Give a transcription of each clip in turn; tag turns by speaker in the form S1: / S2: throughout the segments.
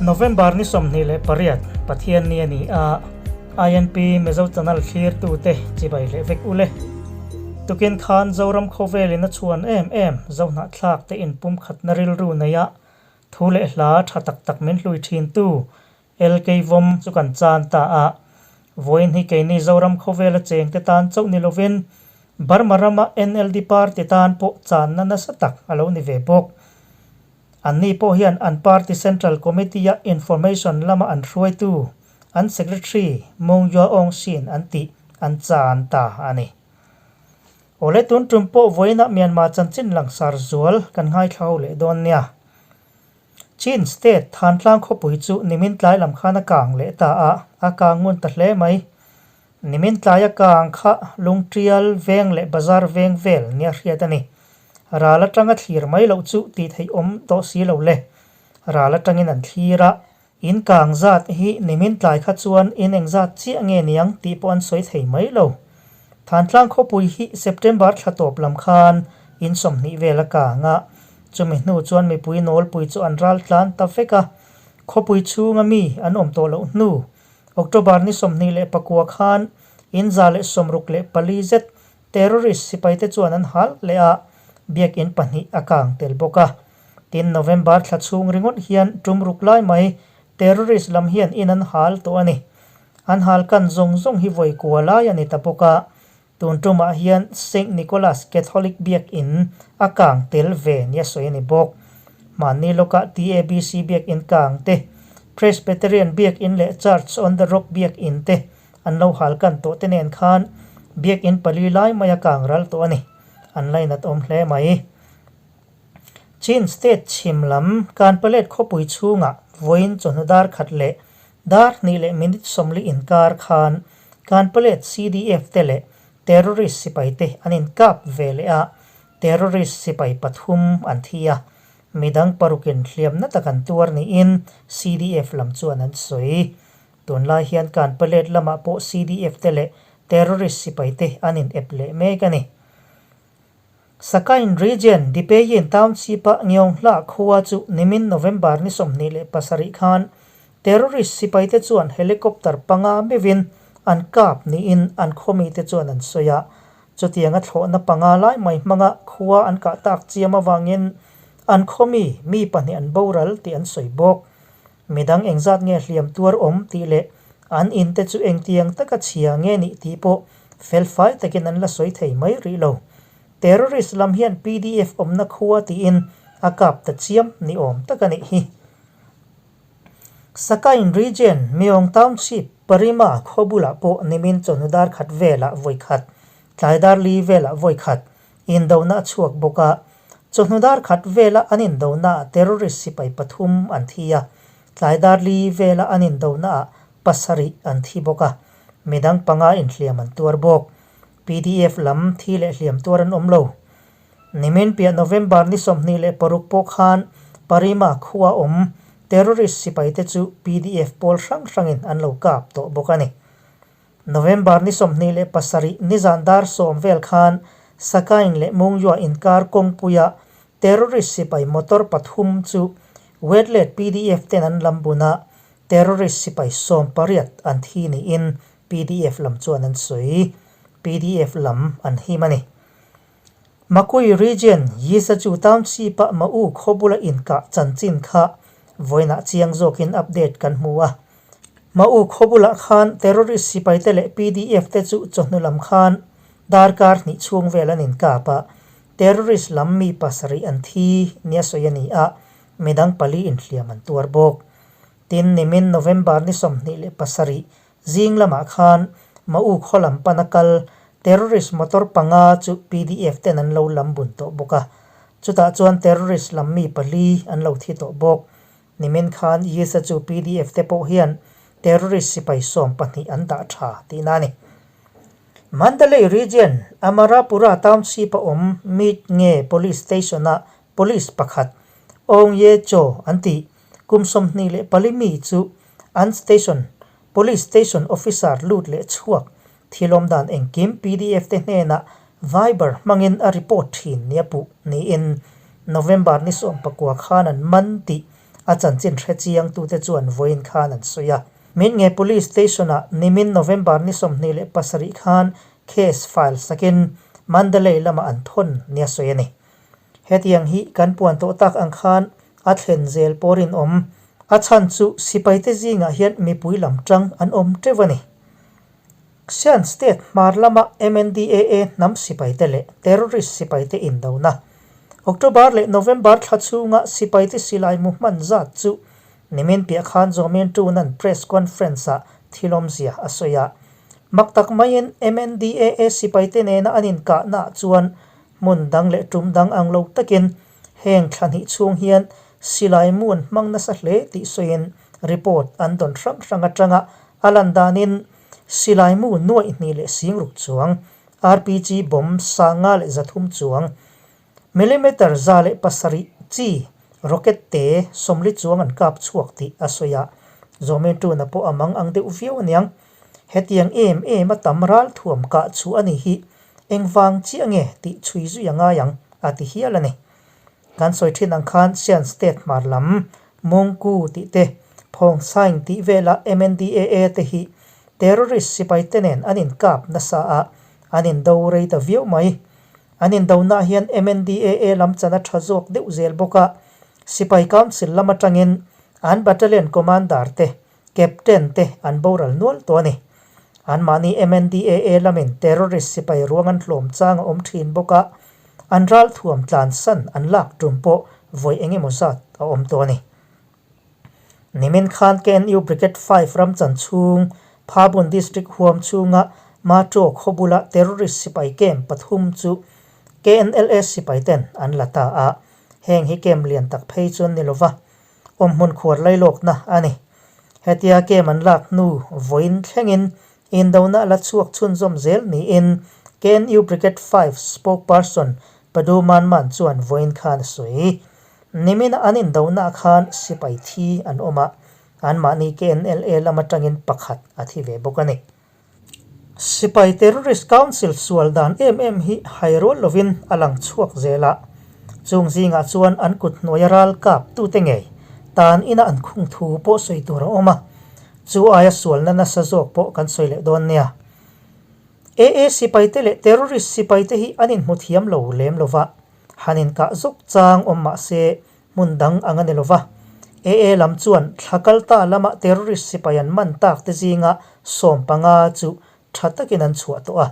S1: November ni 28, Pathianni a ni a, INP Mizo Channel thlirtute chibai leh vek ule. Tukin khan Zoram khawvelin a chhuan em em Zohnahthlak te inpumkhatna rilru neia thu leh hla tha tak tak min hlui thintu LK Vawm chu kan chan ta a. Vawiin hi keini Zoram khawvela chengte tan chauh ni lovin Burma rama NLD party tan pawh channa nasa tak a lo ni ve bawk. Anni pawh hian an party Central Committee-a information lama an hruaitu, an Secretary Mung Yua Aung Sin an tih an chan ta a ni. Awle tun tum pawh vawiinah Myanmar chanchin langsar zual kan ngaithla ho leh dawn nia. Chin State Thantlang khawpui chu nimin tlai lam khan a kang leh ta a, a kang ngun ta hle mai. Nimin tlaia kang kha lungtial veng leh bazar veng vel nia hriat a ni. Ral atanga thlir mai loh chu tih theih awm tawh si lo le. Ral atangin an thlir a. In kang zat hi nimin tlai kha chuan in engzat chiah nge niang tih pawh an sawi thei mai lo. Thantlang khawpui hi September thla tawp lam khan in 20 vel a kang a, chumi hnu chuan mipui nawlpui chu an ral tlan ta vek a. Khawpui chhunga mi an awm tawh loh hnu October ni 29 khan in 164 zet terrorist sipaite chuan an hal leh a, biakinn pahnih a kang tel bawk a. Tin, November thla chhung ringawt hian tum ruk lai mai terrorist lam hian in an hal tawh a ni. An hal kan zawng zawng hi vawi kua lai a ni ta bawk a. Tun tumah hian Saint Nicholas Catholic biakinn a kang tel ve nia sawi a ni bawk. Mahni lawkah TABC biakinn kang te, Presbyterian biakinn leh Church on the Rock biakinn te an lo hal kan tawh te nen khan biakinn pali lai mai a kang ral tawh a ni. An lainat awm hle mai. Chin State chhim lam Kanpalet khawpui chhungah vawiin chawhnu dar khat leh Dar hnih leh minute 40 inkar khan Kanpalet CDF te leh terrorist sipai te an inkap ve leh a, terrorist sipai pathum an thi a, midang parukin hliamna tak an tuar niin CDF lam chuan an sawi. Tunlai hian Kanpalet lamah pawh CDF te leh terrorist sipai te an inep leh mek a ni. Sakain Region, Dipeyin Township-a Ngeonghla khua chu nimin November ni 27 khan terrorist sipaite chuan helicopter panga meuhin an kap niin an khawmite chuan an sawi a. Chutianga thlawhna panga lai mai hmanga khua an kah tak chiam avangin an khawmi mi pahnih an boral tih an sawi bawk. Midang engzat nge hliam tuar awm tih leh an in te chu engtiang taka chhia nge nih tih pawh felfai takin an la sawi thei mai rih lo. Terrorist lam hian PDF awmna khua tiin a kap ta chiam ni awm tak a nih hi. Sakain Region, Myong Township, Parima khaw bulah pawh nimin chawhnu dar khat velah vawi khat, tlai dar li velah vawi khat indona a chhuak bawk a. Chawhnu dar khat vela an indonaah terrorist sipai pathum an thi a, tlai dar li vela an indonaah pasarih an thi bawk a, midang panga inhliam an tuar bawk. PDF lam thi leh hliam tuar an awm lo. Nimin piah November ni 26 pawh khan Parima khua awm terrorist sipaite chu PDF pawl hrang hrangin an lo kap tawh bawk a ni. November ni 27 nizan dar 10 vel khan Sakain leh Mungyua inkar kawngpuia terrorist sipai motor pathum chu Wetlet PDF ten an lam bun a, terrorist sipai 18 an thi niin PDF lam chuan an sawi. PDF lam an him a ni. Makui Region, Yisachu Township-a Ma'u khaw bula inkah chanchin kha vawiinah chiang zawkin update kan hmu a. Ma'u khaw bulah khan terrorist sipaite leh PDF te chu chawhnu lam khan darkar hnih chhung vel an inkap a, terrorist lam mi pasarih an thi nia sawi a ni a, midang pali inhliam an tuar bawk. Tin, nimin November ni 27 zing lamah khan Ma'u khaw lam pana kal terrorist motor panga chu PDF ten an lo lam bun tawh bawk a. Chutah chuan terrorist lam mi pali an lo thi tawh bawk. Nimin khan ISA chu PDF te pawh hian terrorist sipai 12 an dah tha tihna a ni. Mandalay Region, Amarapura Township a awm Meet Nge Police Station-a police pakhat Aung Ye Cho an tih kum 24 mi chu an station police station officer lut leh chhuak thilawm dan engkim PDF te hnenah Viber hmangin a report thin nia puh niin November ni 19 khan an man tih. a chanchin hre chiangtute chuan vawiin khan an sawi a. Min nge Police Station-ah nimin November ni 27 khan case file sakin Mandalay lamah an thawn nia sawi a ni. Hetiang hi kan puan tawh tak ang khan a thlen zel pawh rinawm. A chhan chu sipaite zingah hian mipui lam tang an awm teuh a ni. Shan State hmar lama MNDAA hnam sipaite leh terrorist sipaite indona. October leh November thla chhunga sipaite silai mu hman zat chu nimin piah khan Zomin Tunan press conference-ah thil awmzia a sawi a. Mak tak maiin MNDAA sipaite nena an inkahnaah chuan Hmun dang leh tum dang ang lo takin heng thla hnih chhung hian silai mu an hmang nasa hle tih sawiin report an dawn hrang hrang atanga a lan danin silai mu nuaih hnih leh sing ruk chuang, RPG bomb 5100 chuang, millimeter 107 chi rocket te 40 chuang an kap chhuak tih a sawi a, Zawmin tuna pawh a mang ang deuh viau aniang. Hetiang em em a tam ral thuam kah chhuah a ni hi engvang chiah nge tih chhui zui a ngai ang a ti hial a ni. Kan sawi thin ang khan Shan State hmar lam Mungku tih te, Phawngsaing tih vela MNDAA te hi terrorist sipai te nen an inkap nasa a, an indo rei ta viau mai. An indonaah hian MNDAA lam chan a tha zawk deuh zel bawk a, Sipai Council lam atangin an Battalion Commander te Captain te an boral nual tawh a ni. Anmahni MNDAA lamin terrorist sipai ruang an hlawm chang a awm thin bawk a, an ralthuam tlansan an lak tum pawh vawi eng emaw zat a awm tawh a ni. Nimin khan KNU Brigade 5 ram chan chhung Phabun District huam chhunga Macho khaw bula terrorist sipai camp pathum chu KNLA sipai ten an la ta a, heng hi camp lian tak phei chuan ni lova Awmhmun khuar lailawkna a ni. Hetia kem an lak hnu vawiin thlengin indona a la chhuak chhunzawm zel niin KNU Brigade 5 spokesperson Padu Manman chuan vawiin khan a sawi. Nimina an indonaah khan sipai thi an awm a, anmahni KNLA lam atangin pakhat a thi ve bawk a ni. Sipai Terrorist Council sual dan em em hi hai rual lovin a lang chhuak zel a, chung zingah chuan an kut hnuaia ral kap tute ngei tan ina an khung thu pawh sawi tur a awm a, chu aia sualna nasa zawk pawh kan sawi leh dawn nia. AA sipaite leh terrorist sipaite hi an inhmu thiam lo lem lova, han inkah zawk chang awm mah se Hmun dang ang a ni lova, AA lam chuan thla kal ta lama terrorist sipai an man tak te zinga 15 chu tha takin an chhuah tawh a.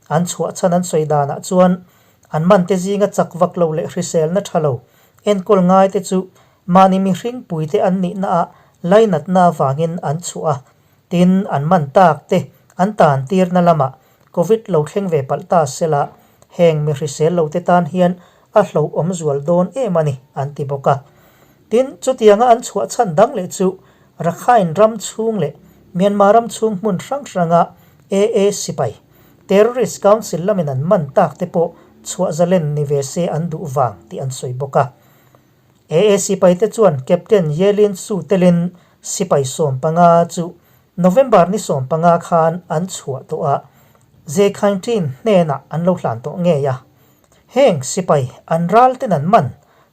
S1: An chhuah chhan an sawi danah chuan an man te zinga chak vak lo leh hriselna tha lo enkawl ngai te chu mahni mihring puite an nihnaah lainatna avangin an chhuah a. Tin, an man tak te an tan tirna lamah Covid lo thleng ve palh ta sela heng mi hrisel lo te tan hian a hlauhawm zual dawn em a ni, an ti bawk a. Tin, chutianga an chhuah chhan dang leh chu Rakhine ram chhung leh Myanmar ram chhung hmun hrang hranga AA sipai, Terrorist Council lamin an man tak te pawh chhuah zalen ni ve se an duh vang tih an sawi bawk a. AA sipaite chuan Captain Yelin Su telin sipai 15 chu November ni 15 khan an chhuah tawh a, Zekhainṭin hnenah an lo hlan tawh ngei a. Heng sipai an ral ten an man,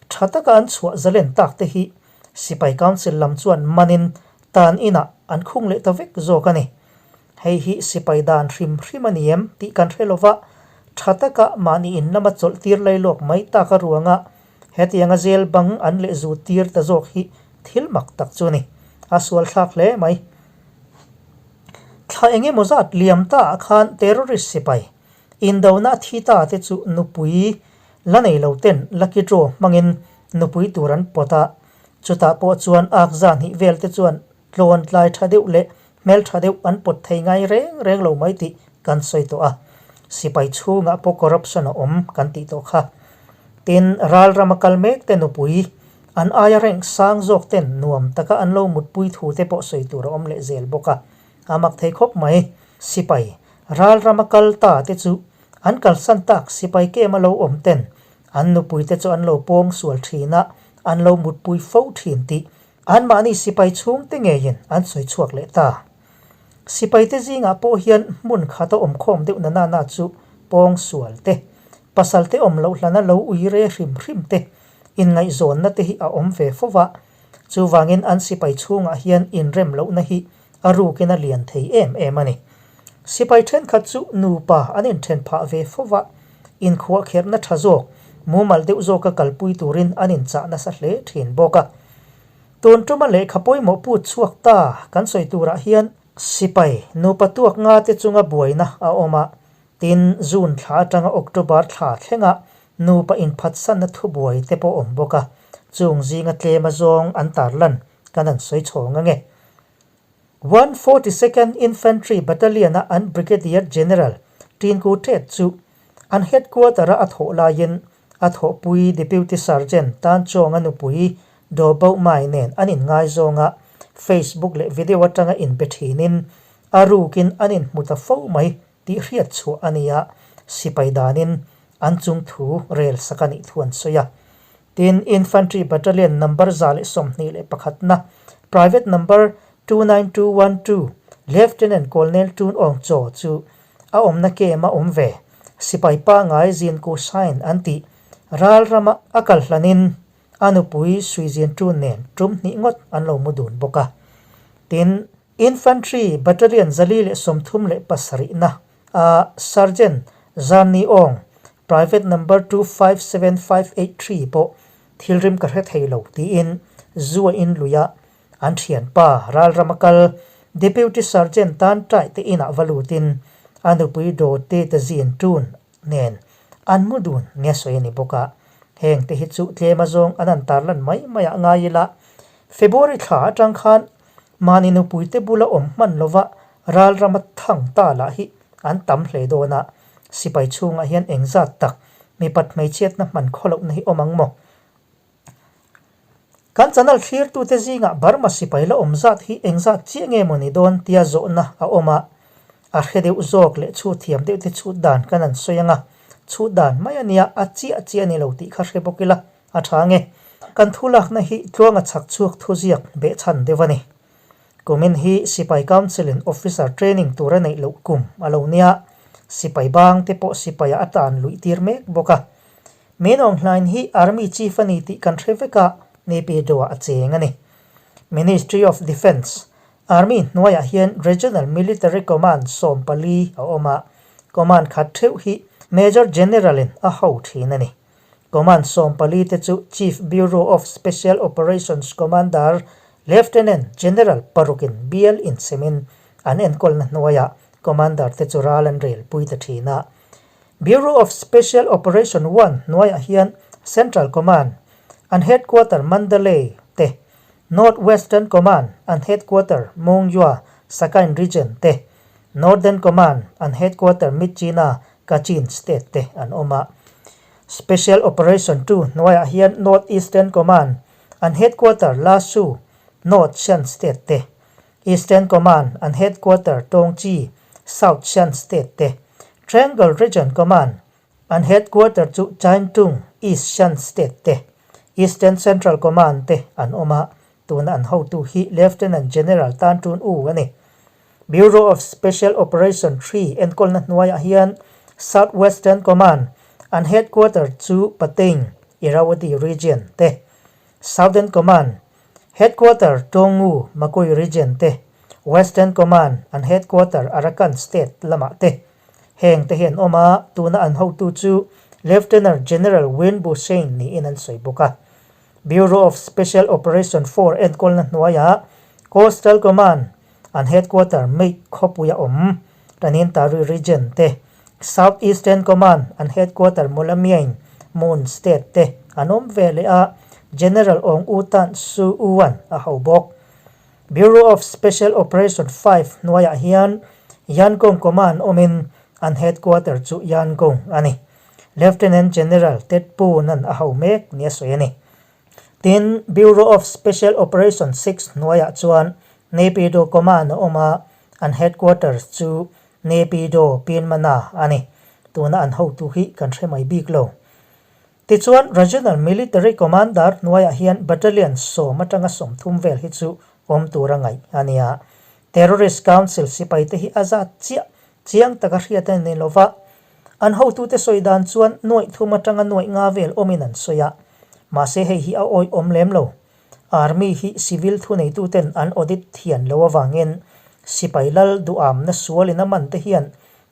S1: tha taka an chhuah zalen tak te hi Sipai Council lam chuan manin tan inah an khung leh ta vek zawk a ni. Hei hi sipai dan hrim hrim a ni em tih kan hre lova, tha taka mahni in lama chawlh tir lailawk mai tak a ruanga hetianga zel bang an leh zu tir ta zawk hi thil mak tak chu a ni. A sual thlak hle mai. Thla eng emaw zat liam ta ah khan terrorist sipai Indona a thi ta te chu nupui la nei lo ten lucky draw hmangin nupui tur an pawt a, chutah pawh chuan ak zan hnih vel te chuan tlawn tlai tha deuh leh hmel tha deuh an pawt thei ngai reng reng lo mai tih kan sawi tawh a, sipai chhungah pawh corruption a awm kan tih tawh kha. Tin, ral rama kal mek te nupui an aia rank sang zawk ten nuam taka an lo mutpui thu te pawh sawi tur a awm leh zel bawk a, a mak thei khawp mai. Sipai ral rama kal ta te chu an kalsan tak sipai kem a lo awm ten an nupui te chu an lo pawng sual thin a, an lo mutpui fo thin tih anmahni sipai chhung te ngeiin an sawi chhuak leh ta. Sipai te zingah pawh hian hmun khat a awm khawm deuh na nana chu pawng sual te, pasal te awm loh hlana lo ui re hrim hrim te, inngaihzawnna te hi a awm ve fo va. Chuvangin an sipai chhungah hian inrem lohna hi a rukin a lian thei em em a ni. Sipai thenkhat chu nupa an inthen phah ve fo va, inkhuahkherhna tha zawk, mumal deuh zawka kalpui turin an inchah nasa hle thin bawk a. Tun tuma lehkha pawimawh put chhuak ta kan sawi turah hian sipai nupa tuak nga te chunga buaina a awm a, tin June thla atanga October thla thlenga nupa inphatsanna thubuai te pawh awm bawk a, chung zinga tlema zawng an tarlan kan han sawi chhawng ange. 142nd Infantry Battalion-a an Brigadier General Tinku Tet chu an headquarter-a a thawh laiin a thawhpui Deputy Sergeant Tan Chawnga nupui Do Boh Mai nen an inngaizawng a, Facebook leh video atanga inbe thinin a rukin an inhmu ta fo mai tih hriat chhuah a ni a, sipai danin an chung thu rel sak a nih thu an sawi a. Tin, Infantry Battalion number 121 na Private number 29212 Lieutenant Colonel Tun Aung Chaw chu a awmna kem a awm ve. Sipai pangai Zinku Sign an tih ral rama a kal hlanin a nupui Suizin Tun nen tum hnih ngawt an lo mu dun bawk a. Tin, Infantry Battalion 437 na a Sergeant Zanni Aung, Private number 257583 pawh thil rim ka hre thei lo tiin zu a in lui a, an thianpa ralram a kal Deputy Sergeant tan tai te inah va lutin a nupui Dawte te zin tun nen an mu dun nge sawi a ni bawk a, heng te hi chu tlem azawng an han tarlan mai mai ah ngai ila February thla atang khan Mahni nupuite bula awm hman lova ralrama thang ta lah hi an tam hle dawn a, sipai chhungah hian engzat tak mipat hmeichhiatna hman khawlohna hi awm ang maw? Kan channel thlirtute zingah Burma sipai la awm zat hi engzat chiah nge maw ni dawn tia zawhna a awm a, a hre deuh zawk leh chhut thiam deuh te chhut dan kan han sawi ang a, chhut dan mai a nia, a chiah chiah a ni lo tih kha hre bawk ila. A tha nge? Kan thu lakna hi tluanga chhak chhuak thuziak behchhan deuh a ni. Kumin hi Sipai Council in Officer Training tur a neih loh kum a lo nia. Sipai bang te pawh sipaiah a tan luih tir mek bawk a. Min Aung Hlaing hi Army Chief a ni tih kan hre vek a, Naypyidaw-ah a cheng a ni. Ministry of Defence, Army hnuaiah hian Regional Military Command 14 a awm a, Command khat theuh hi Major General-in a ho thin a ni. Command 14 te chu Chief Bureau of Special Operations Commander Lieutenant General parukin bial insemin an enkawlna hnuaiah Commander te chu ral an rel pui ta thin a. Bureau of Special Operation One hnuaiah hian Central Command, an headquarter Mandalay te, North Western Command, an headquarter Mongyua, Sagaing Region te, Northern Command, an headquarter Myitkyina, Kachin State te an awm a. Special Operation 2 hnuaiah hian North Eastern Command, an headquarter Lasu, North Shan State te, Eastern Command, an headquarter Tongchi, South Shan State te, Triangle Region Command, An headquarter chu Chaintung, East Shan State te, Eastern Central Command te an awm a, tuna an hotu hi Lieutenant General Tan Tun U a ni. Bureau of Special Operation 3 enkawlna hnuaiah hian South Western Command, an headquarter chu Pathein, Irrawaddy Region te, Southern Command, headquarter Taungoo, Magway Region te, Western Command, an headquarter Arakan State lamah te Heng te hi an awm a, tuna an hotu chu Lieutenant General Win Bushain niin an sawi bawk a. Bureau of Special Operation 4 enkawlna hnuaiah Coastal Command an headquarter Mate khawpuia awm Tanintharyi Region te, South Eastern Command an headquarter Mawlamyine, Mon State te an awm ve leh a, General Aung U Tan Su U-a'n a ho bawk. Bureau of Special Operation 5 hnuaiah hian Yangon Command awmin an headquarter chu Yangon a ni. Lieutenant General Ted Poon-a'n a ho mek nia sawi a ni. Tin, Bureau of Special Operation 6 hnuaiah chuan Naypyidaw Command a awm a, an headquarters chu Naypyidaw Pyinmana a ni. Tuna an hotu hi kan hre mai bik lo. Tichuan, Regional Military Commander hnuaiah hian Battalion 10 atanga 30 vel hi chu awm tur a ngaih a nia. Terrorist Council sipaite hi a zat chiah chiang taka hriat a ni lova, an hotute sawi dan chuan nuaih thum atanga nuaih nga vel awmin an sawi a. Mahse hei hi a awih awm lem lo. Army hi civil thuneituten an audit thian lo avangin sipai lal duhamna sualin a man te hian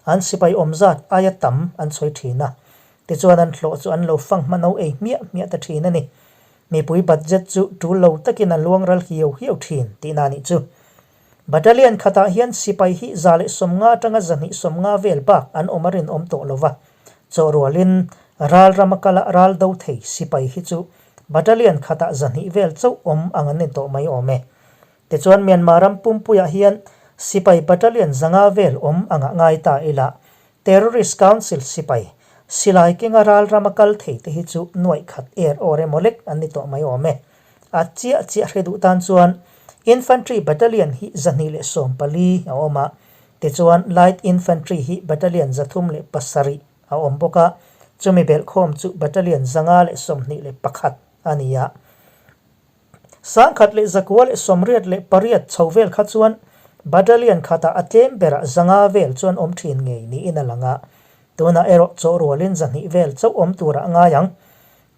S1: an sipai awm zat aia tam an sawi thin a. Tichuan an hlawh chu an lo fang hma no ei hmiah hmiah ta thin a ni. Mipui budget chu tul lo takin a luang ral hiau hiau thin tihna a nih chu. Battalion khatah hian sipai hi 150 atanga 250 vel bak an awm a rinawm tawh lo va, chawhrualin ral rama kala ral do thei sipai hi chu battalion khatah 200 vel chauh awm ang an ni tawh mai awm e. Tichuan Myanmar ram pumpuiah hian sipai battalion 500 vel awm angah ngai ta ila, Terrorist Council sipai silai kenga ral rama kal thei te hi chu nuaih khat er awr emaw lek an ni tawh mai awm e. A chiah chiah hre duh tan chuan Infantry Battalion hi 214 a awm a, tichuan Light Infantry hi Battalion 307 a awm bawk a, chumi belhkhawm chu Battalion 521 a ni a. 1998 chho vel kha chuan Battalion khatah a tlem berah 500 vel chuan awm thin ngei niin a lang a, tunah erawh chawhrualin 200 vel chauh awm turah a ngai ang.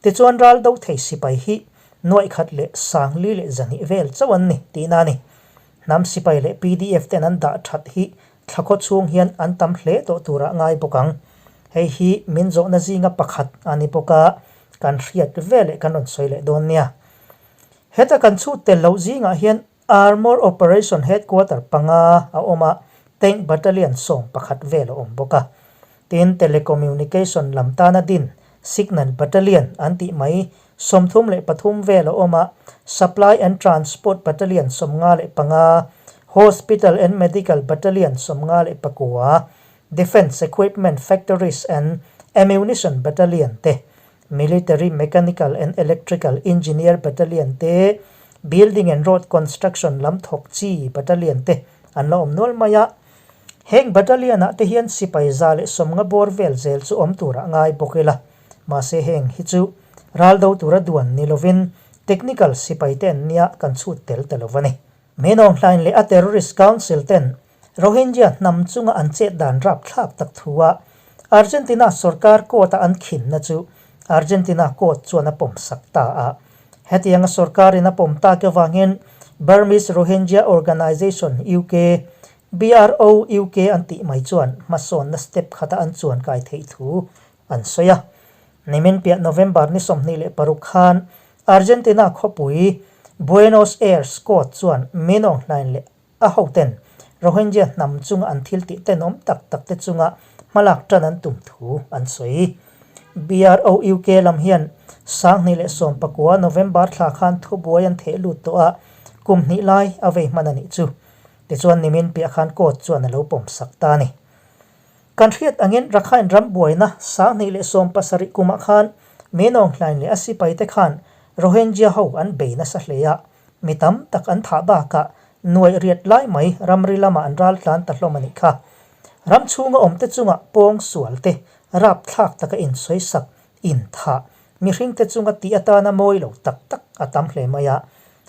S1: Tichuan ral do thei sipai hi 14,200 vel chauh an ni tihna a ni. Hnam sipai leh pdf ten an dah that hi thlakhaw chhung hian an tam hle tawh turah ngai bawk ang. Hei hi min zawhna zinga pakhat a ni bawk a, kan hriat ve leh kan rawn sawi leh dawn nia. Heta kan chhut tel loh zingah hian Armour Operation Headquarter panga a awm a, Tank Battalion 11 vel a awm bawk a. Tin, Telecommunication lam tana din Signal Battalion an tih mai 33 vel a awm a, Supply and Transport Battalion 55, Hospital and Medical Battalion 59, Defence Equipment Factories and Ammunition Battalion te, Military Mechanical and Electrical Engineer Battalion te, Building and Road Construction lam thawk chi Battalion te an la awm nual mai a. Heng Battalion ah te hian sipai 150 bawr vel zel chu awm turah ngai bawk ila. Mahse heng hi chu ral do tura duan ni lovin technical sipai te an nia kan chhut tel ta lo a ni. Min Aung Hlaing leh a terrorist council ten Rohingya hnam chunga an chet dan rapthlak tak thu a Argentina sorkar court a an khinna chu Argentina court chuan a pawm sak ta a. Hetianga sorkarin a pawm tak avangin Burmese Rohingya Organization UK, BRO UK an tih mai chuan hmasawnna step khata an chuan kai theih thu an sawi a. Nimin piah November ni 26 khan Argentina khawpui Buenos Aires court chuan Min Aung Hlaing leh a hoten Rohingya hnam chunga an thil tih tenawm tak tak te chunga hmalak tan an tum thu an sawi. BRO UK lam hian 2019 November thla khan thubuai an theh lut tawh a, kum hnih lai a vei hman a nih chu. Tichuan nimin piah khan court chuan a lo pawm sak ta a ni. Kan hriat angin Rakhine ram buaina 2017 kumah khan Min Aung Hlaing leh a sipaite khan Rohingya ho an bei nasa hle a, Mi tam tak an thah bakah nuaih riat lai mai ramri lamah an ral tlan ta hlawm a nih kha. Ram chhunga awmte chungah pawng sual te, rapthlak taka insawisak, inthah, mihringte chunga tih atana mawi lo tak tak a tam hle mai a.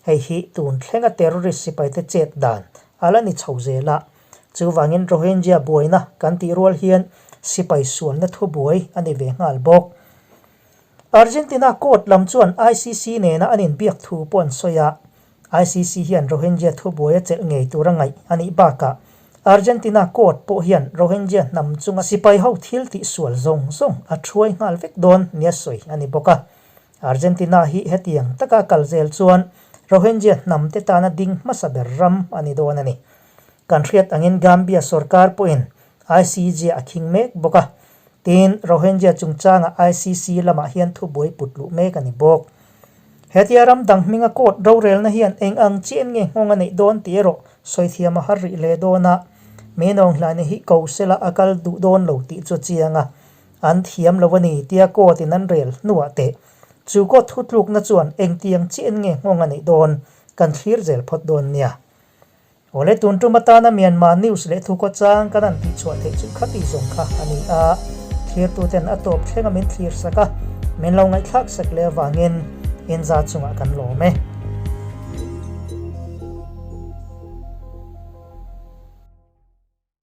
S1: Hei hi tun thlenga terrorist sipaite chet dan a la ni chho zel a. Chuvangin Rohingya buaina kan tih rual hian sipai sualna thubuai a ni ve nghal bawk. Argentina court lam chuan ICC nena an inbiak thu pawh an sawi a, ICC hian Rohingya thubuai a chelh ngei tur a ngaih a nih bakah Argentina court pawh hian Rohingya hnam chunga sipai ho thil tih sual zawng zawng a thuai nghal vek dawn nia sawi a ni bawk a. Argentina hi hetiang taka kal zel chuan Rohingya hnam te tana ding hmasa ber ram a ni dawn a ni. Kan hriat angin Gambia sorkar pawhin ICJ a khing mek bawk a, Tin, Rohingya chungchanga ICC lamah hian thubuai put luh mek a ni bawk. Hetia ram dang hminga court rorelna hian eng ang chian nge nghawng a neih dawn tih erawh sawi thiam a har rih hle dawn a, Min Aung Hlaing hi ko sela a kal duh dawn lo tih chu a chiang a, an thiam lo a ni tia court in an rel hnuah teh chu court thutlukna chuan engtiang chian nge nghawng a neih dawn kan thlir zel phawt dawn nia. Awle tun tum atana Myanmar news leh thu khawchang kan han tih chhuah theih chu khati zawng kha a ni a, thlirtuten a tawp thlenga min thlir sak a, min lo ngaihthlak sak leh avangin inza chungah kan lawm e.